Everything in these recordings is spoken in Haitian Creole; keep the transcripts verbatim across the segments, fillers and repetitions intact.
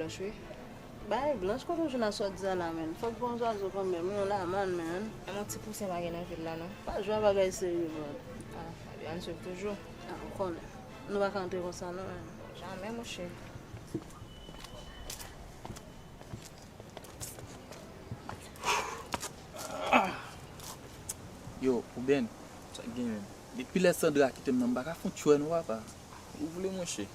Blanch, wi. Bay blanch, kote w jwenn aswadi sa la, menn? Fòk pran zwazo kanmenm, wi, yon lamann, menn. Menm yon ti pousen pa gen nan vil la, non. Pa jwe a bagay serye, bro. Ah, ebyen, ann swiv toujou. Ah, ou konnen. Nou pa ka antre konsa, non, menn. Jamè, monchè. Yo, Ruben, sa k gen, menn? Depi lè Sandra kite m nan, m pa ka fon tchwè non, papa. Ou vle, monchè?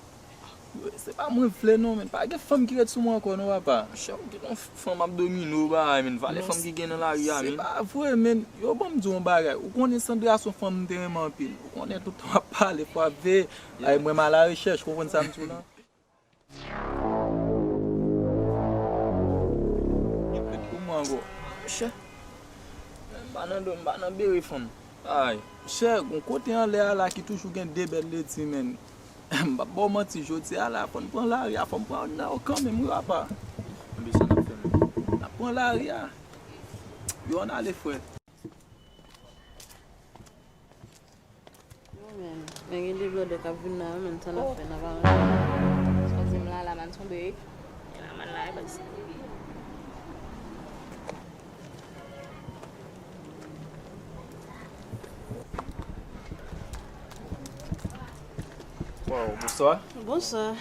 Se pa mwen vle non, menn. Pa gen fanm ki ret sou mwen ankò non, papa. Monchè, ou gen yon fanm ap domine w, bagay, menn. Valè fanm ki gen nan lari a, menn. Se pa vre, menn. Yo, ban m di w yon bagay. Ou konnen Sandra se yon fanm m te renmen anpil. Ou konnen tout tan m ap pale, fò ap veye. Ay, mwen m alarechèch, ou konprann sa m di w lan? Pou mwen ankò. Monchè, m pa nan do, m pa nan bere fanm. Ay, monchè, gon kote anlè a la ki toujou gen de bèl ledi, menn. M p ap ba w manti, jodi a la, fò n pran lari a, fò m pran nò kanmenm, wi, papa. Konbyen sa n ap fè, menn? N ap pran lari a. Yo, ann ale, frè. Yo, menn, men gen de blòdè k ap vin la, wi, menn, sa n ap fè, n ap aranje. Sa w di m la, lamann tonbe, wi. Gen lamann la, wi, baz. Wow, bonswa. Bonswa.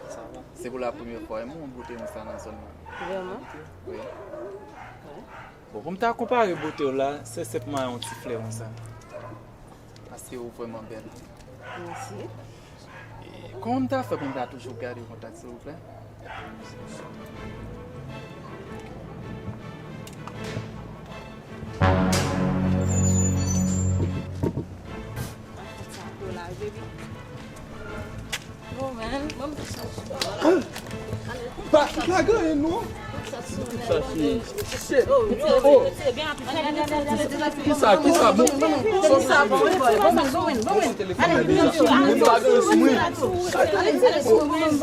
Sa va? Se pou la premyè fwa, wi, m wè w bwote konsa nan zòn nan. Vrèman? Wi. Wi. Bon, pou m ta konpare bwote w la, se senpman yon ti flè konsa. Paske ou vrèman bèl. Mèsi. E kòman m ta fè pou m ta toujou gade w kontak, silvouplè? Yo, man, ban m ti sa sou. Pa, pa gen anyen non. Sa sou, man. Shit. Oh, yo. Oh. Kisa, kisa, bon. Ban m, ban m, ban m, ban m, ban m, ban m. Telefòn nan deja. Mwen pa gen sou mwen.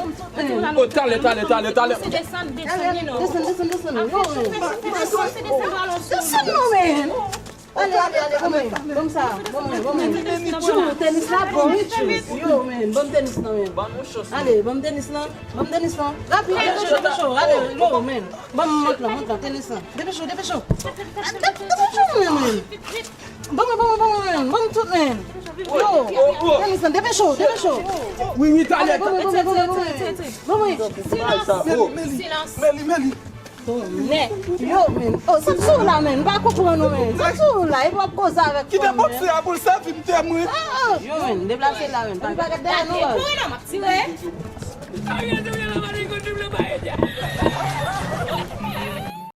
Oh, talè, talè, talè, talè. Desann, desann, desann, desann. Yo, man. Desann non, man. Ale, ale, ale, ban mwen, ban m sa, ban mwen, ban mwen. Tjou, tenis la bon, wi, tjou. Yo, man, ban m tenis lan, man. Ale, ban m tenis lan, ban m tenis lan. Rapid, depeche w, depeche w, ale, yo, man. Ban m mont lan, mont lan, tenis lan. Depeche w, depeche w. Depeche w, man, man. Ban mwen, ban mwen, ban mwen, man. Ban m tout, man. Yo, tenis lan, depeche w, depeche w. Wi, wi, talè. Ban mwen, ban mwen, ban mwen, ban mwen. Ban mwen. Silans. Meli, Meli. Nèt. Yo, man. Oh, sa m sou la, man. M pa konprann ou, man. Sa m sou la. Epi w ap koze avèk fanm, man. Kite bòksè a pou l sèvi m tè mwen. Ah, ah. Yo, man. Deplase la, man. Pa gade dèyè nou, man. Pou mwen, non, m ap tire.